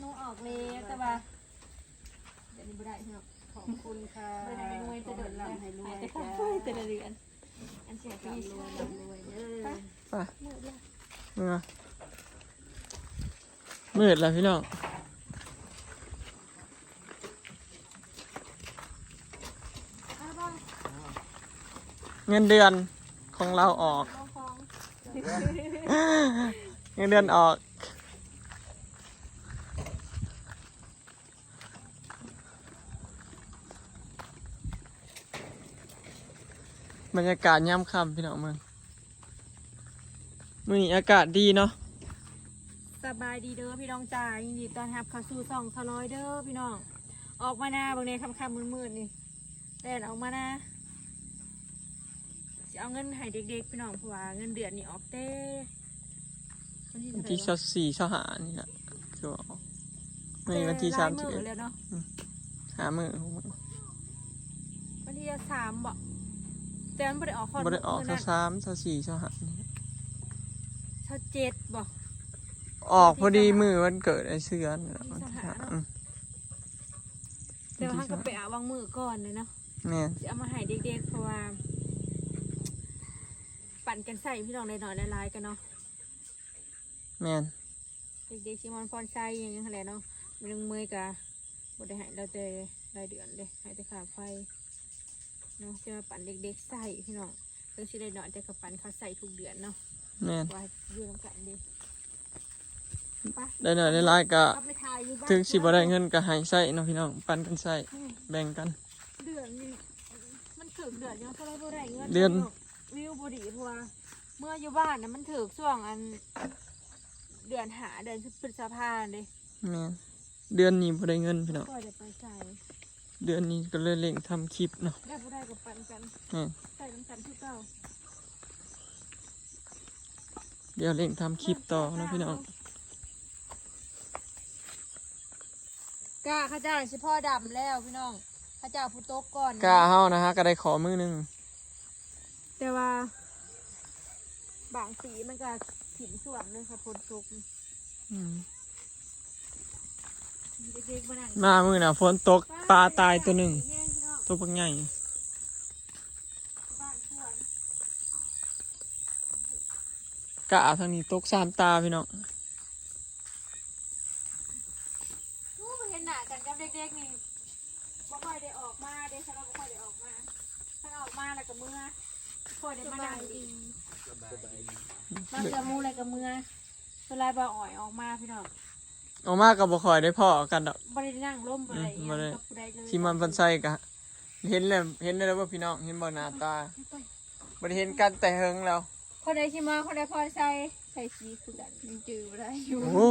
หนูออกแล้ว แต่ว่าเดี๋ยวนี้บ่ได้พี่น้อง ขอบคุณค่ะ บ่ได้ให้รวยแต่เดือน ขอให้ร่ำให้รวย ให้แต่ค่าไฟแต่ละเดือน อันเสียชีวิต ร่ำรวยร่ำรวยเด้อ ไป เมื่อ มืดแล้วพี่น้อง เงินเดือนของเราออก เงินเดือนออก บรรยากาศยามค่ำพี่น้องเบิ่ง มื้อนี้อากาศดีเนาะ สบายดีเด้อพี่น้องจ๋า ยินดีต้อนรับเข้าสู่ช่องสาวลอยเด้อพี่น้อง ออกมานาเบิ่งแหน่ ค่ำๆ มืดๆ นี่ แล่นออกมานา สิเอาเงินให้เด็กๆ พี่น้อง เพราะว่าเงินเดือนนี่ออกแต่ วันที่เท่าไหร่วะ วันที่ซาวสี่ ซาวห้า นี่แหละ คือว่าออก มื้อนี้วันที่ แต่หลายมื้อ สามสิบเอ็ด แล้วเนาะ อืม ห้ามื้อ หกมื้อ วันที่สามบ่ แต่มันบ่ได้ออกฮอด บ่ได้ออก มื้อนั้น ซาวสาม ซาวสี่ ซาวห้า นี่ ซาวเจ็ดบ่ ออกพอดีมื้อวันเกิดไอ้เสือนั่นแหละ วันที่ห้า วันที่ห้าเนาะ อืม แต่ว่าเราก็ไปเอาวางมื้อก่อนเลยเนาะ แม่น สิเอามาให้เด็กๆ เพราะว่า ปันกันใช้พี่น้อง ได้น้อยได้หลายกันเนาะ แม่น เด็กๆ สิมอนพรไซหยังหั่นแหละเนาะ แม่นางเมยก็บ่ได้ให้เราแต่รายเดือนเด้ ให้แต่ค่าไฟเนาะ จะมาปันเด็กๆ ใช้พี่น้อง เพิ่นสิได้น้อยแต่ก็ปันเขาใช้ทุกเดือนเนาะ แม่น ว่าอยู่นำกันเด้ ไป ได้น้อยได้หลายก็ เอาไปถ่ายอยู่บ้าน ถึงสิบ่ได้เงินก็ให้ใช้เนาะพี่น้อง ปันกันใช้ อืม แบ่งกัน เดือนนี้มันถึงเดือนยังก็เลยบ่ได้เงิน เดือน วิวบ่ดี เพราะว่าเมื่ออยู่บ้านน่ะมันถึงช่วงอัน เดือนห้า เดือนพฤษภาเด้ แม่น เดือนนี้บ่ได้เงินพี่น้อง บ่ได้ไปไส เดือนนี้ก็เลยเร่งทำคลิปเนาะ ได้บ่ได้ก็ปันกัน แม่น ใช้นำกันคือเก่า เดี๋ยวเร่งทำคลิปต่อเนาะพี่น้อง กล้าเขาเจ้าสิพอดำแล้วพี่น้อง เขาเจ้าผู้ตกก่อน กล้าเฮานะฮะ ก็ได้ขอมื้อหนึ่ง แต่ว่า บางปีมันก็ถิ่มช่วงเลยค่ะ ฝนตก อืม เด็กๆ มานั่ง มามื้อน่ะ ฝนตก ปลาตายตัวหนึ่ง แห้งพี่น้อง ตัวบักใหญ่ บ้านสวน กะทางนี้ตกสามตาพี่น้อง อู้ บ่เห็นหน้ากันกับเด็กๆ นี่ บ่ค่อยได้ออกมาเด้ สำหรับบ่ค่อยได้ออกมา คันออกมาแล้วก็เมือ ค่อยได้มานั่งดี สบายดี มาเจอหมู่แล้วก็เมือ ส่วนหลายบ่อ่อยออกมาพี่น้อง ออกมาก็บ่ค่อยได้พ้อกันดอก บ่ได้นั่งลมบ่ได้ อืม หยัง บ่ได้ กับผู้ใดเลย ที่มันเพิ่นใส่ก็เห็นแล้ว เห็นแล้วบ่พี่น้อง เห็นบ่หน้าตา บ่ได้เห็นกันแต่เฮิงแล้ว คนใดสิมา คนใดพรไซ ใส่สีคือกัน ยังจื่อบ่ได้อยู่ โอ้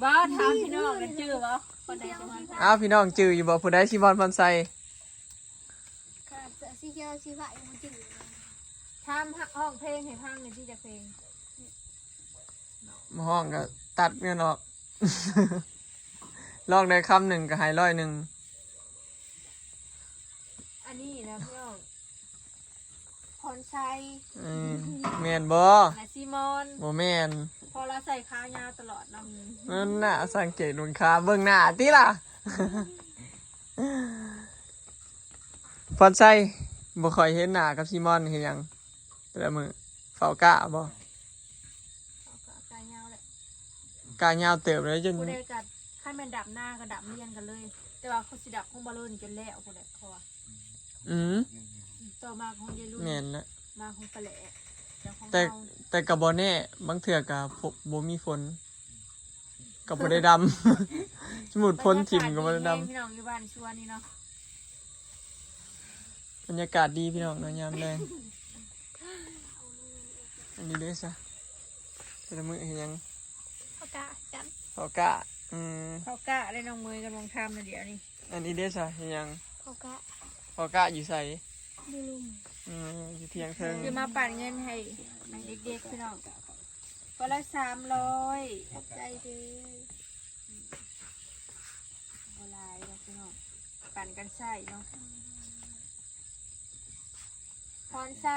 บ่ ถามพี่น้องกันจื่อบ่ คนใดสิมา อ้าว พี่น้องจื่ออยู่บ่ ผู้ใดสิมอนพรไซ ค่ะ เสื้อสีเขียวสีฟ้ายังบ่จื่อเลย ถามฮ้องเพลงให้ฟังหน่อยสิ จักเพลง ฮ้องก็ตัดเงินออก ร้องได้คำหนึ่งก็ให้ร้อยหนึ่ง อันนี้นะพี่น้อง พรไซ เออ แม่นบ่ และซีมอน บ่แม่น เพราะเราใส่ขายาวตลอดเนาะ นั่นน่ะ สังเกตเบิ่งขา เบิ่งหน้าติล่ะ พรไซ บ่ค่อยเห็นหน้ากับซีมอนเฮ็ดหยัง แต่ละมื้อ เฝ้ากะบ่ เฝ้ากะ กะยาวแหละ กะยาวเติบเลยจน ผู้ใดกะ คันแม่นดำหน้ากะดำเรียงกันเลย แต่ว่าเขาสิดำของบ่าวโลนี่จนแล้วพู้นแหละ เพราะว่า อืม ต่อมาของยายลุน แม่นนะ มาของปะแหละ แต่ของ แต่ เฮา แต่กะบ่แน่ บางเทื่อกะบ่ บ่มีฝน กะบ่ได้ดำ สมมุติฝนถิ่มกะบ่ได้ดำ บรรยากาศดีแฮงพี่น้องอยู่บ้านสวนนี่เนาะ บรรยากาศดีพี่น้องเนาะ ยามแลง อันนี้เด้ซะ แต่ละมื้อเฮ็ดหยัง เผากะกัน เผากะ อืม เผากะได้น้องเมยกำลังทำนะเดี๋ยวนี้ อันนี้เด้ซะ เฮ็ดหยัง เผากะ เผากะอยู่ไส อยู่ลุ่ม อืม อยู่เถียงเทิง คือมาปั่นเงินให้ ให้เด็กๆ พี่น้อง คนละสามร้อย ขอบใจเด้อ บ่หลายดอกพี่น้อง ปั่นกันใช้เนาะ พรไซ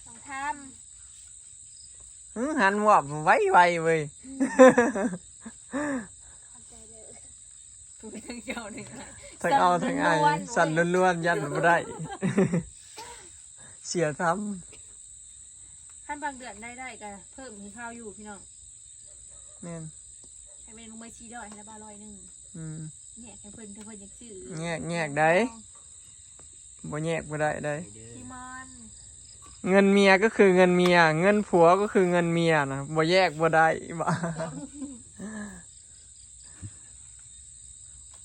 น้องทำ หึ หันวบไวๆ เว้ย อืม ຂອບໃຈເດີ. ຜູ້ທັງເຈົ້າທັງອ້າຍ ທັງເອົາທັງອາຍ ສັ່ນລ້ວນໆ ຢ້ານບໍ່ໄດ້ ເສຍທຳ. ຄັນບາງເດືອນໄດ້ ໄດ້ກໍເພີ່ມໃຫ້ເຂົາຢູ່ພີ່ນ້ອງ. ແມ່ນ ໃຫ້ແມ່ນລົງມາສີ່ຮ້ອຍ ໃຫ້ລະບາດຮ້ອຍໜຶ່ງ. ອືມ ແຍກໃຫ້ເພິ່ນ ຖ້າເພິ່ນຢາກຊື້ ແຍກ ແຍກໄດ້ ບໍ່ແຍກບໍ່ໄດ້ໄດ໋. ທີ່ມອນ ເງິນເມຍກໍຄືເງິນເມຍ ເງິນຜົວກໍຄືເງິນເມຍນະ ບໍ່ແຍກບໍ່ໄດ້ບໍ?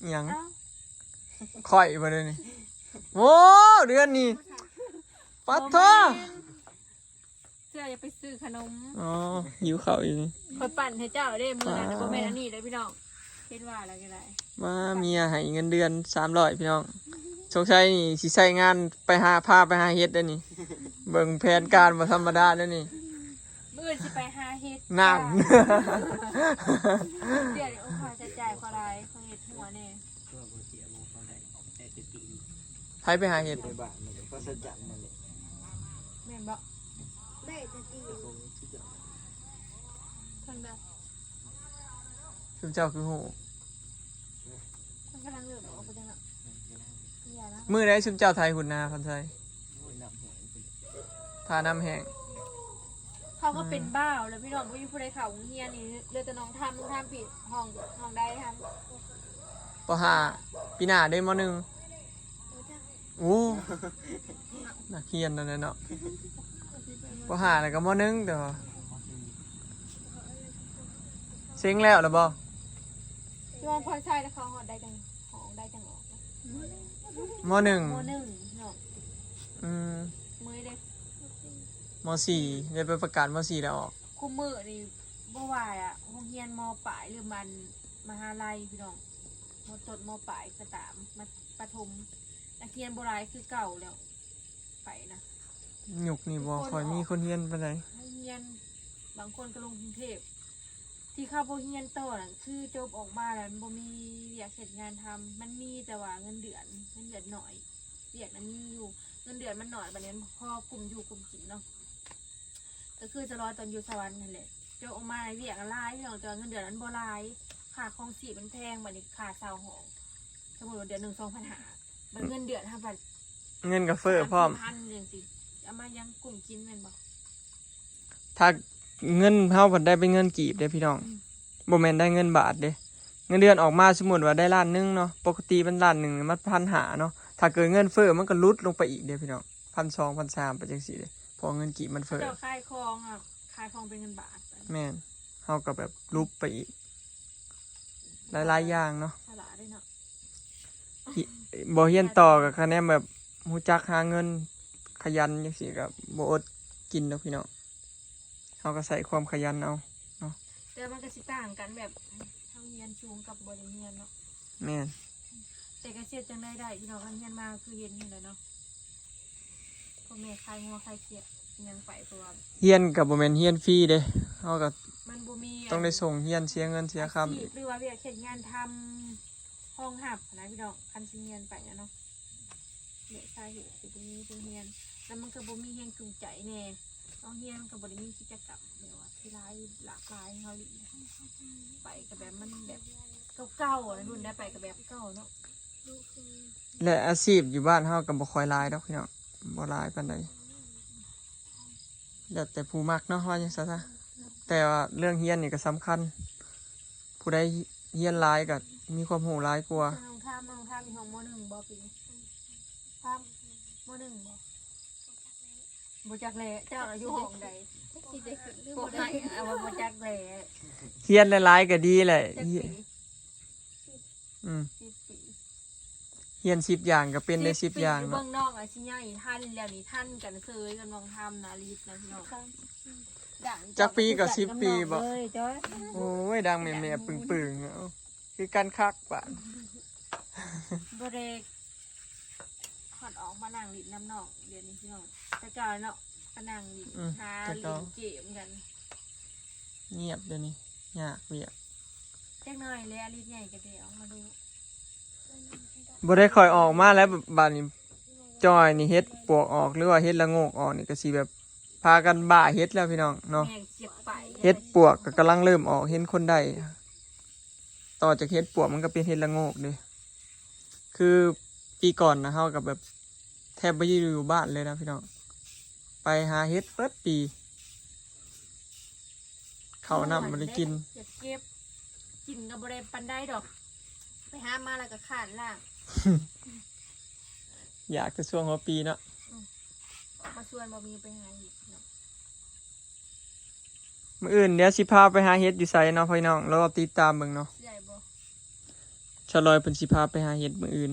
ອີ່ຫຍັງ? ເອົ້າ ຂ້ອຍບໍ່ໄດ້ນີ້. ໂອ້ ເດືອນນີ້ ປັດໂທ ບໍ່ແມ່ນ ເຊື່ອຢາກໄປຊື້ຂະໜົມ. ອໍ ຫິວເຂົ້າອີກນີ້. ຂ້ອຍປັ່ນໃຫ້ເຈົ້າເດ້ ມື້ນັ້ນ ອ່າ ບໍ່ແມ່ນອັນນີ້ເດ້ພີ່ນ້ອງ ເຫັນວ່າແລ້ວກໍໄດ້. ມາ ເມຍໃຫ້ເງິນເດືອນສາມຮ້ອຍພີ່ນ້ອງ. ສົງໄສນີ້ຊິໃຊ້ງານໄປຫາ ພາໄປຫາເຫັດເດ້ນີ້. ເບິ່ງແຜນການບໍ່ທຳມະດາເດ້ນີ້. ມື້ອື່ນຊິໄປຫາເຫັດ. ນັ້ນ ເດືອນນີ້ ໂອ້ ຄ່າໃຊ້ຈ່າຍຂ້ອຍຫຼາຍ ຂ້ອຍເຮັດຫົວແດ່. ໃຜໄປຫາເຫັດ? ແມ່ນບໍ່? ໄດ້ແຕ່ຕີນ ເພິ່ນແບບ ຊຸມເຈົ້າຄືຮູ້? ເພິ່ນກຳລັງເລີ່ມອອກໄປຈັງເນາະ. ຢ່ານະ ມື້ໃດຊຸມເຈົ້າໄຖຫຸ້ນນາ ພັນໄຊ? ໂອ້ຍ ນ້ຳແຫ້ງ ຖ້ານ້ຳແຫ້ງ. ເຂົາກໍເປັນ ອືມ ບ້າວແລ້ວພີ່ນ້ອງ ບໍ່ມີຜູ້ໃດເຂົ້າໂຮງຮຽນນີ້ ເຫຼືອແຕ່ນ້ອງທຳ ນ້ອງທຳປີ ຫ້ອງ ຫ້ອງໃດທຳ? ປໍຫ້າ ປີໜ້າເດ້ ມໍໜຶ່ງ. ໂອ້ ນັກຮຽນນັ້ນແຫຼະເນາະ ປໍຫ້າ ແລ້ວກໍ ມໍໜຶ່ງ ແຕ່ວ່າເສັງແລ້ວລະບໍ່? ທີ່ວ່າພໍໃຊ້ແລ້ວເຂົາຮອດໃດຈັ່ງ ຫ້ອງໃດຈັ່ງອອກ? ມໍໜຶ່ງ ມໍໜຶ່ງເນາະ. ອືມ ເມຍເດ້ ມໍສີ່ ໄດ້ໄປປະກາດມໍສີ່ແລ້ວອອກ. ຄຸມື້ນີ້ບໍ່ວ່າໂຮງຮຽນ ມ.ປາຍ ຫຼື ມັນ ມະຫາໄລພີ່ນ້ອງ ມໍຕົ້ນ ມໍປາຍກໍຕາມ ມາປະຖົມ ນັກຮຽນບໍ່ຫຼາຍຄືເກົ່າແລ້ວ ໄປນະ. ຍຸກນີ້ບໍ່ຄ່ອຍມີຄົນຮຽນປານໃດ. ໂຮງຮຽນ ບາງຄົນກໍລົງກຸງເທບ ທີ່ເຂົາບໍ່ຮຽນຕໍ່ນັ້ນ ຄືຈົບອອກມາແລ້ວມັນບໍ່ມີວຽກເຮັດງານທຳ ມັນມີແຕ່ວ່າເງິນເດືອນ ເງິນເດືອນໜ້ອຍ. ວຽກນັ້ນມີຢູ່ ເງິນເດືອນມັນໜ້ອຍ ບາດນີ້ມັນບໍ່ພໍກຸ້ມຢູ່ກຸ້ມກິນເນາະ. ກໍຄືສະຫຼອດຕອນຢູ່ສະຫວັນຫັ້ນແຫຼະ ຈົບອອກມາວຽກຫຼາຍພີ່ນ້ອງ ແຕ່ວ່າເງິນເດືອນມັນບໍ່ຫຼາຍ ຄ່າຄອງຊີບມັນແພງ ບາດນີ້ຄ່າເຊົ່າຫ້ອງ ສົມມຸດວ່າເດືອນໜຶ່ງສອງພັນຫ້າ ບາດເງິນເດືອນເຮົາບາດ ເງິນກໍເຟີ້ພ້ອມ ສາມສີ່ພັນຈັ່ງຊີ້ ເອົາມາຍັງກຸ້ມກິນແມ່ນບໍ່? ຖ້າເງິນເຮົາພັດໄດ້ເປັນເງິນກີບເດ້ພີ່ນ້ອງ ອືມ ບໍ່ແມ່ນໄດ້ເງິນບາດເດ້. ເງິນເດືອນອອກມາ ສົມມຸດວ່າໄດ້ລ້ານໜຶ່ງເນາະ ປົກກະຕິມັນລ້ານໜຶ່ງມັນພັນຫ້າເນາະ ຖ້າເກີດເງິນເຟີ້ມັນກໍຫຼຸດລົງໄປອີກເດ້ພີ່ນ້ອງ ພັນສອງ ພັນສາມ ໄປຈັ່ງຊີ້ເດ້ ເພາະເງິນກີບມັນເຟີ້. ເຂົາເຈົ້າຂາຍຂອງ ອະ ຂາຍຂອງເປັນເງິນບາດ ແມ່ນ ເຮົາກໍແບບຫຼຸບໄປອີກ ຫຼາຍໆຢ່າງເນາະ ສະຫຼາດເດ້ເນາະ. ບໍ່ຮຽນຕໍ່ກໍຄະແນນແບບຮູ້ຈັກຫາເງິນ ຂະຫຍັນຈັ່ງຊີ້ກໍບໍ່ອົດກິນດອກພີ່ນ້ອງ ເຮົາກໍໃຊ້ຄວາມຂະຫຍັນເອົາເນາະ. ແຕ່ມັນກໍຊິຕ່າງກັນແບບເຮົາຮຽນສູງກັບບໍ່ໄດ້ຮຽນເນາະ. ແມ່ນ ແຕ່ກໍຊິເຮັດຈັ່ງໃດໄດ້ພີ່ນ້ອງ ຄັນຮຽນມາຄືເຫັນຫັ້ນແຫຼະເນາະ ພໍ່ແມ່ຂາຍງົວຂາຍເຂຍຫຍັງໄປ ເພາະວ່າຮຽນກໍບໍ່ແມ່ນຮຽນຟຣີເດ້ ເຮົາກໍ ມັນບໍ່ມີ ຕ້ອງໄດ້ສົ່ງຮຽນ ເສຍເງິນເສຍຄຳອີກ ຫຼືວ່າວຽກເຮັດງານທຳ ຮອງຮັບນະພີ່ນ້ອງ ຄັນຊິຮຽນໄປນະເນາະ. ແມ່ນສາເຫດທີ່ບໍ່ມີຄົນຮຽນ ແລ້ວມັນກໍບໍ່ມີແຮງຈູງໃຈແດ່ ເຮົາຮຽນມັນກໍບໍ່ໄດ້ມີກິດຈະກຳແບບວ່າທີ່ຫຼາຍ ຫຼາກຫຼາຍໃຫ້ເຮົາຫຼິ້ນ ໄປກໍແບບມັນແບບເກົ່າໆ ລຸ້ນໃດໄປກໍແບບເກົ່າເນາະ. ແລະອາຊີບຢູ່ບ້ານເຮົາກໍບໍ່ຄ່ອຍຫຼາຍດອກພີ່ນ້ອງ ບໍ່ຫຼາຍປານໃດ ແລ້ວແຕ່ຜູ້ມັກເນາະ ວ່າຈັ່ງຊັ້ນຊະ. ແຕ່ວ່າເລື່ອງຮຽນນີ້ກໍສຳຄັນ ຜູ້ໃດຮຽນຫຼາຍກໍມີຄວາມຮູ້ຫຼາຍກວ່າ. ນ້ອງທາມ ນ້ອງທາມຢູ່ຫ້ອງ ມໍໜຶ່ງ ບໍ່ປີນີ້? ທາມ ມໍໜຶ່ງ ບໍ່? ບໍ່ຈັກແຫຼະ ເຈົ້າຢູ່ຫ້ອງໃດ? ຊິໄດ້ຂຶ້ນຫຼືບໍ່ໄດ້ ເອົາວ່າບໍ່ຈັກແຫຼະ. ຮຽນຫຼາຍໆກໍດີແຫຼະ. ຈັກປີ? ອືມ ສິບປີ. ຮຽນສິບຢ່າງກໍເປັນໄດ້ສິບຢ່າງເນາະ. ເບິ່ງນ້ອງອາຊິຍາອີກ ທັນແລ້ວນີ້ ທັນກັນເຊີຍກັບນ້ອງທຳນະ ລີດນະພີ່ນ້ອງ. ຈັກປີກໍສິບປີບໍ? ໂອ້ຍ ດັງແມ່ໆປຶ້ງໆ ເອົ້າ ຄືກັນຄັກບາດ ບໍ່ໄດ້ຮອດອອກມານັ່ງຫຼິ້ນນຳນ້ອງ ດຽວນີ້ພີ່ນ້ອງ ແຕ່ເກົ່າເນາະ ກໍນັ່ງຫຼິ້ນ ອືມ ຫາ ແຕ່ເກົ່າ ຫຼິ້ນເກມກັນ ງຽບ ດຽວນີ້ຍາກວຽກ. ຈັກໜ້ອຍແລ້ວ ລີດໃຫຍ່ກໍໄດ້ອອກມາດູ ບໍ່ໄດ້ຄ່ອຍອອກມາແລ້ວ ບາດນີ້ຈ້ອຍນີ້ເຫັດປວກອອກ ຫຼືວ່າເຫັດລະໂງກອອກນີ້ ກໍຊິແບບພາກັນບ້າເຫັດແລ້ວພີ່ນ້ອງເນາະ. ແມ່ນ ເກັບໄປ ເຫັດປວກກໍກຳລັງເລີ່ມອອກ ເຫັນຄົນໄດ້ ຕໍ່ຈາກເຫັດປວກມັນກໍເປັນເຫັດລະໂງກເດ້. ຄືປີກ່ອນນະ ເຮົາກໍແບບແທບບໍ່ໄດ້ຢູ່ບ້ານເລີຍນະພີ່ນ້ອງ, ໄປຫາເຫັດເບິດປີ ເຂົ້ານ້ຳບໍ່ໄດ້ກິນ. ຢາກເກັບ ກິນກໍບໍ່ໄດ້ປານໃດດອກ, ໄປຫາມາແລ້ວກໍຄ້ານລ້າງ. ຢາກແຕ່ຊ່ວງຫົວປີເນາະ. ອືມ ມາຊວນບໍ່ມີໄປຫາເຫັດເນາະ. ມື້ອື່ນດຽວຊິພາໄປຫາເຫັດຢູ່ໃສເນາະພີ່ນ້ອງ, ລໍຕິດຕາມເບິ່ງເນາະ. ຊິໄດ້ບໍ່? ຊາວລອຍເພິ່ນຊິພາໄປຫາເຫັດມື້ອື່ນ,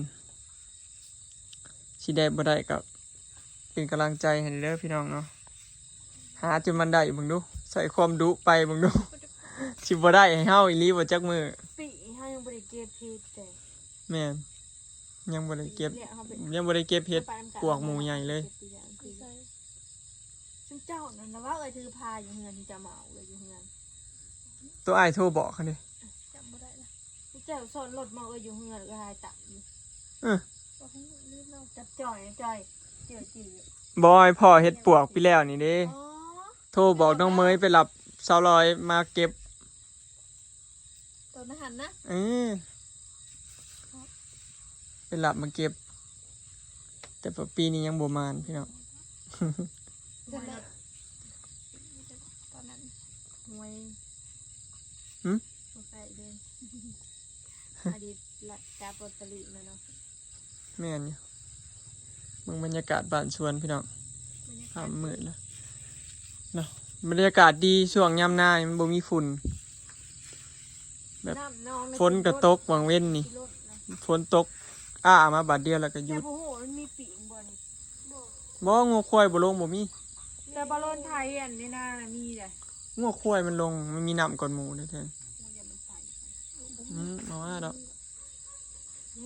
ຊິໄດ້ບໍ່ໄດ້ກໍເປັນກຳລັງໃຈໃຫ້ເດີພີ່ນ້ອງເນາະ. ຫາຈົນມັນໄດ້ເບິ່ງດູ, ໃສ່ຄວາມດຸໄປເບິ່ງດູ, ຊິບໍ່ໄດ້ໃຫ້ເຮົາອີ່ຫຼີບໍ່ຈັກມື້. ປີເຮົາຍັງບໍ່ໄດ້ເກັບເຫັດເດ້. ແມ່ນ ຍັງບໍ່ໄດ້ເກັບ ປີແລ້ວເຮົາໄປ ຍັງບໍ່ໄດ້ເກັບເຫັດ ເຮົາໄປນຳກັນ ປວກໝູ່ໃຫຍ່ເລີຍ. ເກັບປີແລ້ວ ຢູ່ໃສ? ຊຸມເຈົ້ານັ້ນລະວ່າເອື້ອຍຖືພາຢູ່ເຮືອນ ທີ່ຈະມາເອົາເອື້ອຍຢູ່ເຮືອນ. ໂຕອ້າຍໂທບອກເຂົາເດ້. ຈຳບໍ່ໄດ້ລະ. ເຈົ້າຊ້ອນລົດມາເອື້ອຍຢູ່ເຮືອນ ເອື້ອຍຫາຍຕາມຢູ່. ເອີ ຈັບຈ່ອຍ ຈ່ອຍ ເຈີຈີ່. ບໍ່ ພໍ່ເຮັດປວກປີແລ້ວນີ້ເດ້. ອໍ ໂທບອກນ້ອງເມຍໄປຮັບສາວລອຍມາເກັບ. ຕອນນັ້ນນະ? ເອີ ໄປຮັບມາເກັບ, ແຕ່ວ່າປີນີ້ຍັງບໍ່ມານພີ່ນ້ອງ. ຕອນນັ້ນຫວຍ ຫຶ? ບໍ່ໃຊ້ເດ້ ອາດີດລັດຈັບລອດຕະລີ້ແມ່ນເນາະ. ແມ່ນຢູ່. ເບິ່ງບັນຍາກາດບ້ານສວນພີ່ນ້ອງ, ຄ່ຳມືດແລ້ວເນາະ. ບັນຍາກາດດີ ຊ່ວງຍາມນານີ້ມັນບໍ່ມີຝຸ່ນ. ແບບຝົນກໍຕົກຫວ່າງເວັນນີ້, ຝົນຕົກອ້າມາບາດດຽວແລ້ວກໍຢຸດ. ແຕ່ບໍ່ຮູ້ວ່າມັນມີປີກບໍ່ນີ້. ບໍ່ ງົວຄວາຍບໍ່ລົງ ບໍ່ມີ. ແຕ່ບາໂລນໄທອັນໃນນານະມີເດ້. ງົວຄວາຍມັນລົງ ມັນມີນ້ຳກ່ອນໝູ່ເດ້. ອືມ ບໍ່ວ່າດອກ.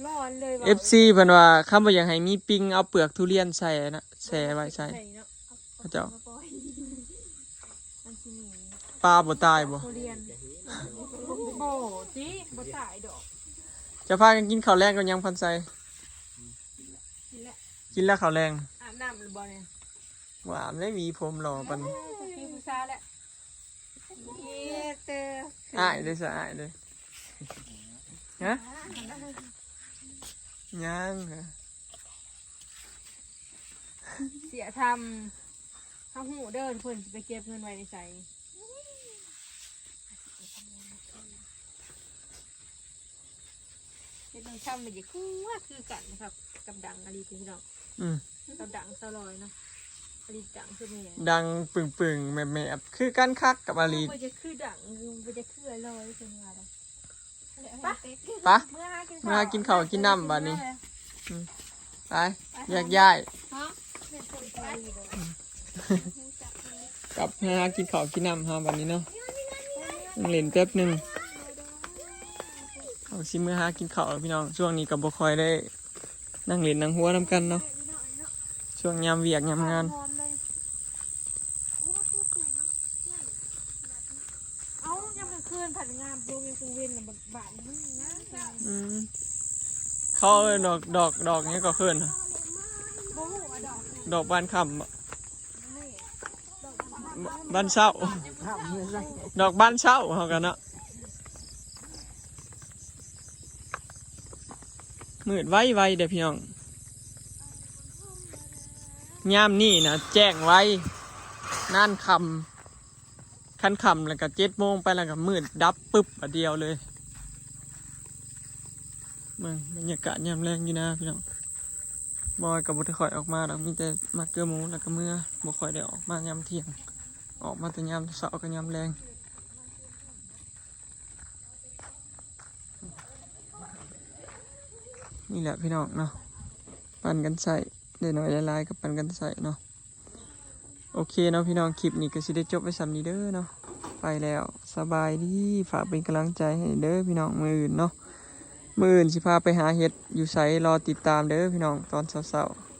ຮ້ອນເລີຍວ່າ ເອັຟຊີ ເພິ່ນວ່າ ຄັນບໍ່ຢາກໃຫ້ມີປິງ ເອົາເປືອກທຸລຽນໃສ່ນະ ແຊ່ໄວ້ໃສ່. ເຂົາເຈົ້າ ມັນຊິມີ ປາບໍ່ຕາຍບໍ່? ທຸລຽນ ບໍ່ຕິ ບໍ່ຕາຍດອກ. ຈະພາກັນກິນເຂົ້າແລງກັບຫຍັງ ພັນໄຊ? ກິນແລ້ວ ກິນແລ້ວເຂົ້າແລງ. ອາບນ້ຳຫຼືບໍ່ນີ້? ບໍ່ອາບເດ້ ຫວີຜົມຫຼໍ່ປານນີ້. ເອີ ຄືຜູ້ສາວແຫຼະ. ເອີ ເຕີ ອ້າຍເດ້ ສະ ອ້າຍເດ້. ຮະ? ຍັງ ເສຍທຳ ເຮົາຮູ້ເດີ ເພິ່ນຊິໄປເກັບເງິນໄວ້ໃນໃສ. ເຮັດນ້ອງຊຳມັນຈະຄື ຄືກັນຄັບ ກັບດັງອີ່ຫຼີພີ່ນ້ອງ. ອືມ ກັບດັງສາວລອຍເນາະ. ອາລີດດັງຄືແມ່ ດັງປຶ້ງໆ ແມບໆ ຄືກັນຄັກກັບອາລີດ. ບໍ່ຈະຄືດັງ ບໍ່ຈະຄືອາລອຍເພິ່ນວ່າໄດ. ປະ ປະ ເມືອຫາກິນເຂົ້າ ເມືອຫາກິນເຂົ້າກິນນ້ຳບາດນີ້. ອືມ ໄປ ແຍກຍ້າຍ ເນາະ. ກັບເມືອຫາກິນເຂົ້າກິນນ້ຳເຮົາບາດນີ້ເນາະ. ນັ່ງຫຼິ້ນແປັບໜຶ່ງ ເຮົາຊິເມືອຫາກິນເຂົ້າແລ້ວພີ່ນ້ອງ. ຊ່ວງນີ້ກໍບໍ່ຄ່ອຍໄດ້ ນັ່ງຫຼິ້ນນັ່ງຫົວນຳກັນເນາະ ຊ່ວງຍາມວຽກຍາມງານ. ເອົ້າ ຍາມກາງຄືນພັດງາມ ໂຕ ຍາມກາງເວັນນະ ບ້ານມັນງາມ. ອືມ ເຂົາເອີ້ນດອກ ດອກ ດອກຫຍັງກໍເອີ້ນ ບໍ່ຮູ້ວ່າດອກຫຍັງ ດອກບານຄ່ຳບໍ? ບານເຊົ້າ ດອກບານເຊົ້າເຮົາກັນເນາະ. ມືດໄວໆເດ້ພີ່ນ້ອງ, ຍາມນີ້ນະແຈ້ງໄວ ນານຄ່ຳ, ຄັນຄ່ຳແລ້ວກະເຈັດໂມງໄປແລ້ວກະມືດດັບປຶບບາດດຽວເລີຍ. ເບິ່ງບັນຍາກາດຍາມແລງຢູ່ນາພີ່ນ້ອງ. ບອຍກໍບໍ່ໄດ້ຄ່ອຍອອກມາດອກ, ມີແຕ່ມາເກືອໝູ ແລ້ວກໍເມືອ, ບໍ່ຄ່ອຍໄດ້ອອກມາຍາມທ່ຽງ, ອອກມາແຕ່ຍາມເຊົ້າກັບຍາມແລງ. ນີ້ແຫຼະພີ່ນ້ອງເນາະ, ປັນກັນໃຊ້ ໄດ້ໜ້ອຍໄດ້ຫຼາຍກໍປັນກັນໃຊ້ເນາະ. ໂອເຄເນາະພີ່ນ້ອງ, ຄລິບນີ້ກໍຊິໄດ້ຈົບໄວ້ສ່ຳນີ້ເດີເນາະ. ໄປແລ້ວ ສະບາຍດີ, ຝາກເປັນກຳລັງໃຈໃຫ້ເດີພີ່ນ້ອງ. ມື້ອື່ນເນາະ, ມື້ອື່ນຊິພາໄປຫາເຫັດຢູ່ໃສ ລໍຕິດຕາມເດີພີ່ນ້ອງ ຕອນເຊົ້າໆ.